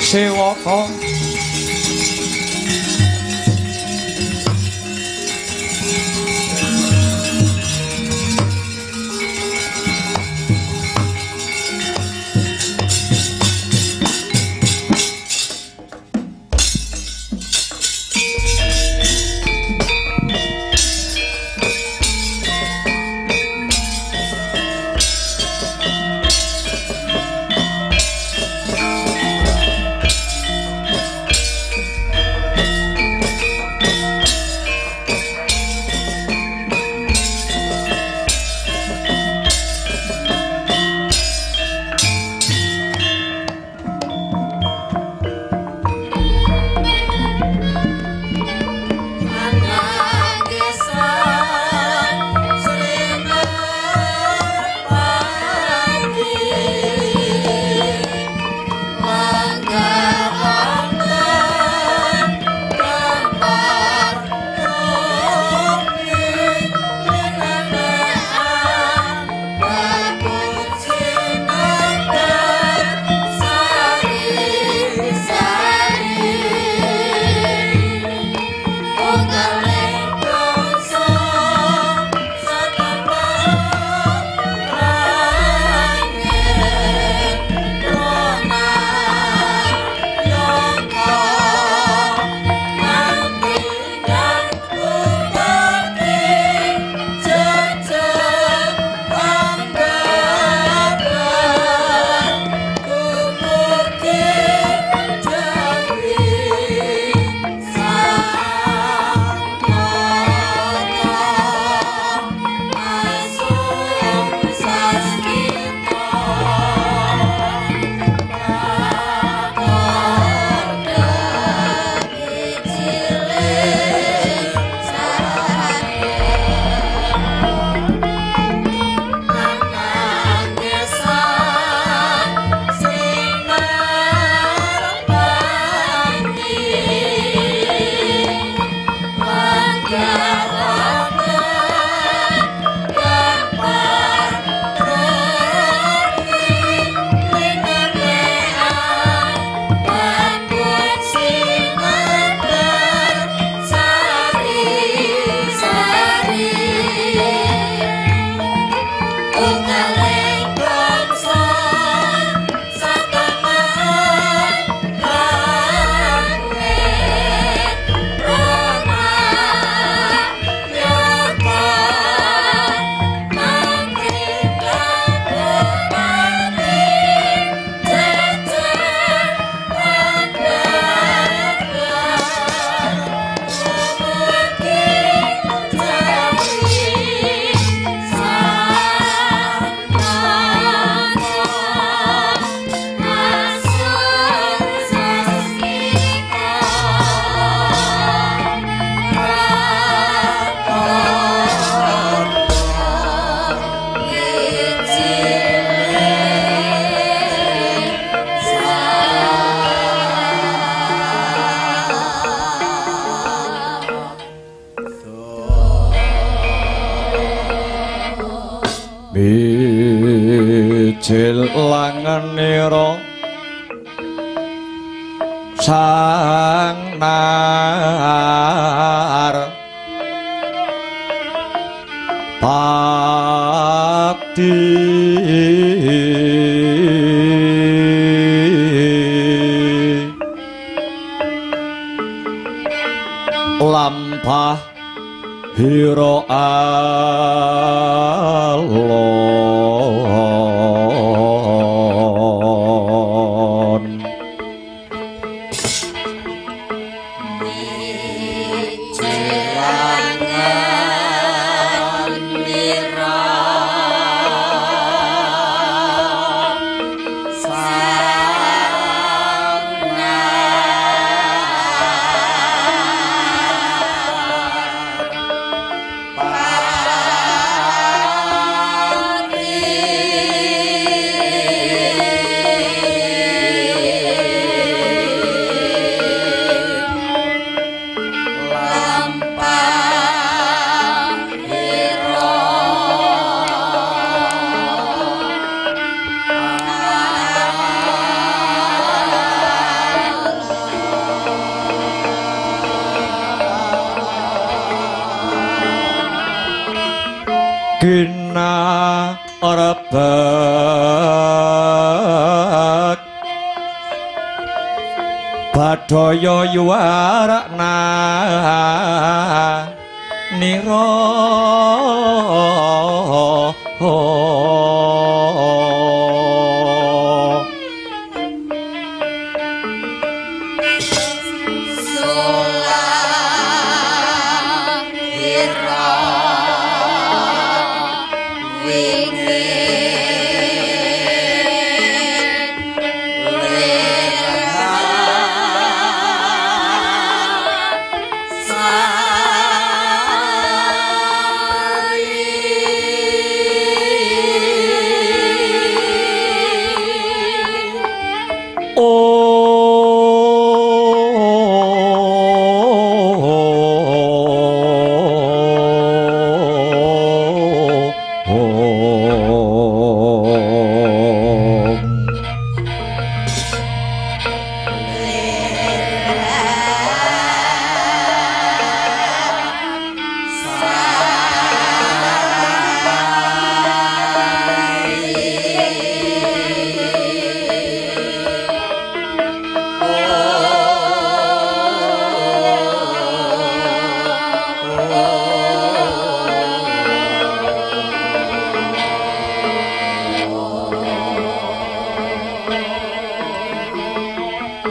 Sewaka Mijil langenira sang nar pati lampah hira alon. Gina rebek badaya yuwarakna nira.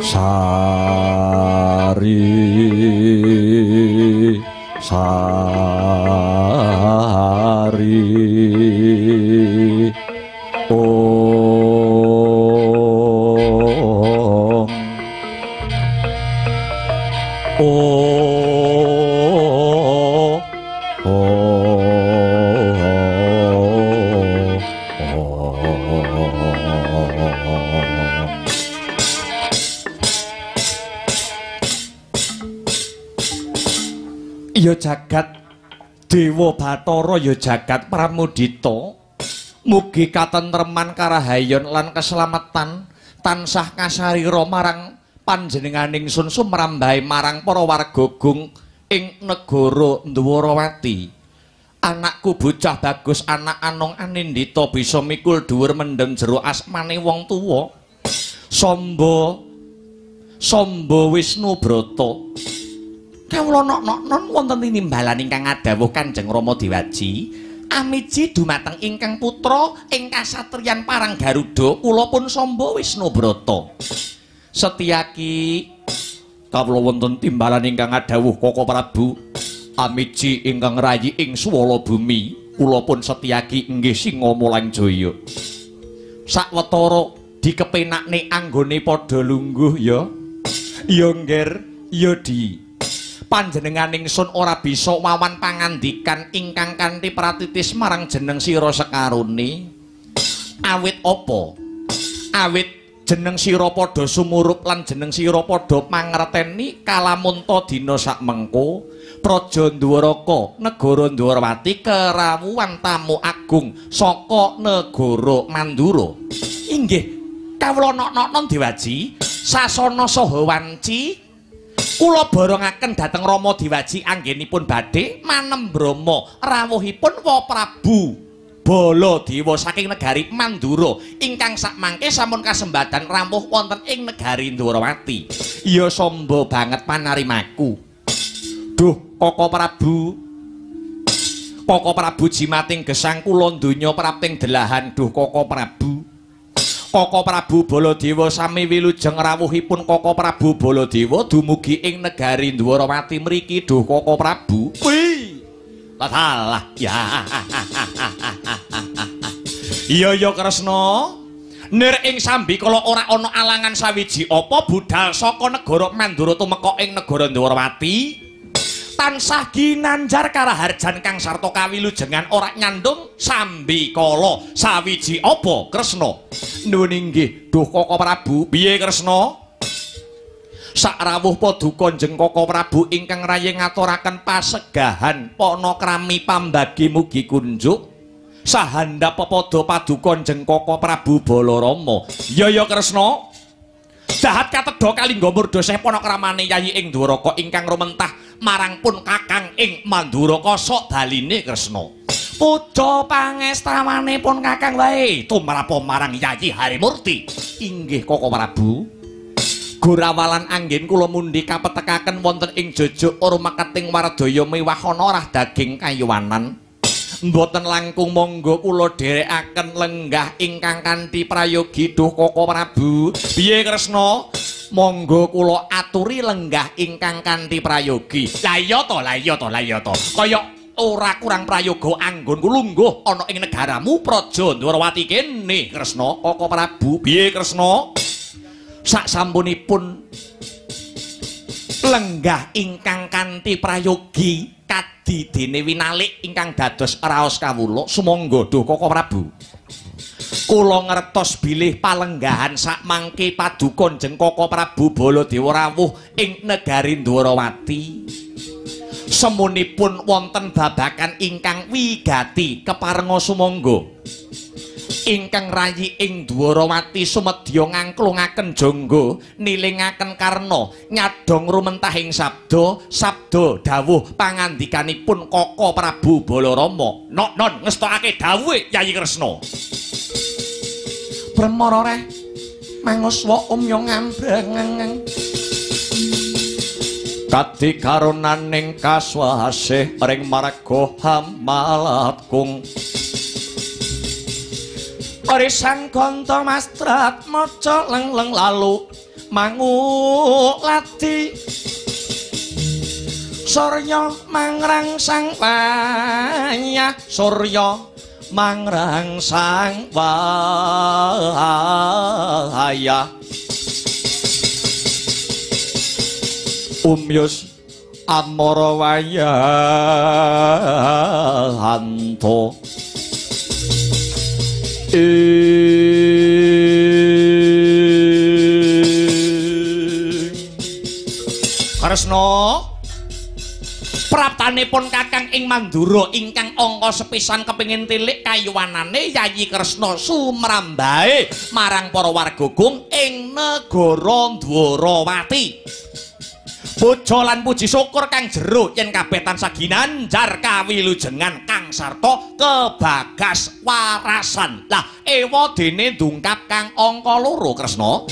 Sari sari om om Ya jagat Dewa Bathara, ya jagat Pramudita, mugi katentreman karahayon lan keselamatan tansah kasarira marang panjenenganing sun sumrambahe marang para warga gung ing negara Ndwarawati. Anakku bocah bagus, anak anong anindita, bisa mikul dhuwur mendem jero asmane wong tuwa. Samba Samba Wisnu Brata. Kawula nok-noknon wonten tinimbalan ingkang ngadhawuh Kanjeng Rama Dewaji, amiji dumateng ingkang putra ing kasatriyan Parang Garuda, kula pun Samba Wisnu Brata. Setyaki kawula wonten timbalan ingkang ngadhawuh Koko Prabu, amiji ingkang rayi ing swala bumi, kula pun Setyaki inggih Singamulanjaya. Sawetara dikepenakne anggone padha lungguh ya. Ya ngger, ya di. Panjenenganing sun ora bisa wawan pangandikan ingkang kanthi pratitis marang jeneng sira sekarone. Awit apa? Awit Jeneng sira padha sumurup lan jeneng sira padha mangerteni kalamunta dina sakmengko Praja Ndwaraka negara Ndwarawati kerawuhan tamu agung saka negara Mandura. Inggih kawula nok-noknon Dewaji sasana saha wanci kula borongaken dhateng Rama Dewaji anggenipun badhe manembrama rawuhipun Wa Prabu Baladewa saking negari Mandura ingkang sakmangke sampun kasembadan rawuh wonten ing negari Ndwarawati. Ya samba banget panarimaku. Duh Koko Prabu. Koko Prabu jimating gesang kula donya prapting delahan duh Koko Prabu. Koko Prabu Baladewa sami wilujeng rawuhipun Koko Prabu Baladewa dumugi ing negari Ndwarawati mriki duh Koko Prabu. Wih. Salah ya. Iya ya Kresna. Nir ing sambikala ora ana alangan sawiji apa budal saka negara Mandura tumeka ing negara Ndwarawati tansah ginanjar karaharjan kang sarta kawilujengan ora nyandung sambikala sawiji apa Kresna. Nuwun inggih duh Koko Prabu. Piye Kresna? Sakrawuh paduka Kanjeng Koko Prabu ingkang rayi ngaturaken pasegahan panakrami pambagi mugi kunjuk sahandap pepada paduka Kanjeng Koko Prabu Balarama. Ya ya Kresna. Dahat katedha kalingga murda seh panakramane Yayi ing Dwaraka ingkang rumentah marang pun Kakang ing Mandura kosok baline Kresna. Puja pangestawane pun Kakang wae tumrapa marang Yayi Harimurti. Inggih Koko Prabu. Gorawalan anggen kula mundhi kapetekaken wonten ing jojo rumeketing wardaya mewah ana rah daging kayuwanan. Mboten langkung monggo kula dherekaken lenggah ingkang kanthi prayogi duh Koko Prabu. Piye Kresna? Monggo kula aturi lenggah ingkang kanthi prayogi. Lah iya to, lah iya to, lah iya to. Kaya ora kurang prayoga anggonku lungguh ana ing negaramu Praja Ndwarawati kene Kresna. Koko Prabu. Piye Kresna? Sak sampunipun lenggah ingkang kanthi prayogi kadi dene winalik ingkang dados raos kawula sumangga duh Koko Prabu. Kula ngertos bilih palenggahan sakmangke paduka Kanjeng Koko Prabu Baladewa rawuh ing negari Ndwarawati semunipun wonten babakan ingkang wigati keparenga sumangga ingkang rayi ing Dwarawati sumedya ngangklungaken jangga nilingaken karna nyadong rumentahing sabda sabda dawuh pangandikanipun Koko Prabu Balarama. Nok non ngestokake dawuhe Yayi Kresna. Bremara reh manguswa umya ngambreng kadi karunaning kaswasih ring marga hamalatkung Arisan gonto mastrat maca leng-leng lalu mangulati surya mangrangsang wayah surya mangrangsang wayah umyus amara wayahanto Kresna praptanipun Kakang ing Mandura ingkang angka sepisan kepengin tilik kayuwanane Yayi Kresna sumrambahe marang para warga gung ing negara Ndwarawati. Puja lan puji syukur kang jero yen kabeh tansah ginanjar kawilujengan kang sarta kebagas warasan. Lah ewa dene ndungkap kang angka loro Kresna.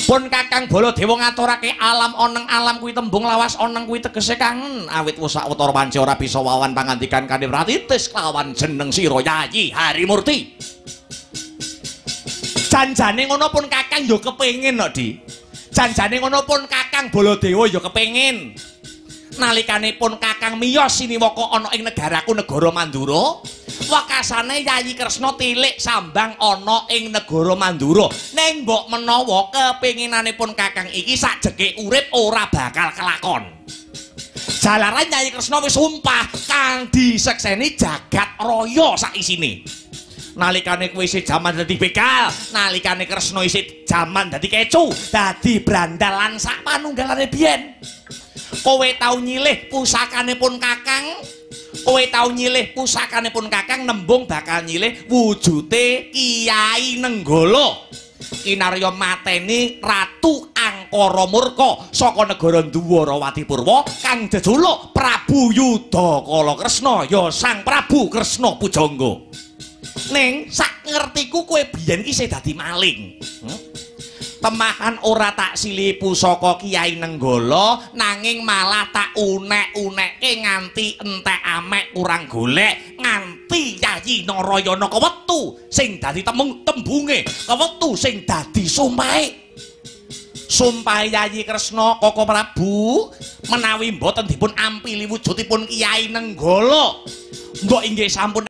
Pun Kakang Baladewa ngaturake alam oneng alam kuwi tembung lawas oneng kuwi tegese kangen awit wis sawetara wanci ora bisa wawan pangandikan kanthi pratitis kelawan jeneng sira Yayi Harimurti. Janjane ngono pun Kakang yo kepengin kok, Di. Janjane ngono pun Kakang Baladewa ya kepengin. Nalikane pun Kakang miyos siniwaka ana ing negaraku negara Mandura, wekasane Yayi Kresna tilik sambang ana ing negara Mandura. Ning mbok menawa kepenginane pun Kakang iki sajeke urip ora bakal kelakon. Jalaran Yayi Kresna wis sumpah kang disekseni jagat raya sak isine. Nalikane kowe isih jaman dadi begal, nalikane Kresna isih jaman dadi kecu, dadi brandal lan sak panunggalane biyen. Kowe tau nyilih pusakane pun Kakang, kowe tau nyilih pusakane pun Kakang nembung bakal nyilih wujute Kyai Nenggala. Kinarya mateni Ratu Angkara Murka saka negara Dwarawati Purwa kang jejuluk Prabu Yudhakala Kresna ya Sang Prabu Kresna Pujangga. Ning sak ngertiku kowe biyen ki isih dadi maling. Temahan ora tak sili pusaka Kyai Nenggala nanging malah tak unek-unekke nganti entek amek kurang golek nganti Yayi Narayana kewetu sing dadi tembunge, kewetu sing dadi sumpahe. Sumpahe Yayi Kresna Koko Prabu menawi mboten dipun ampili wujudipun Kyai Nenggala mbok inggih sampun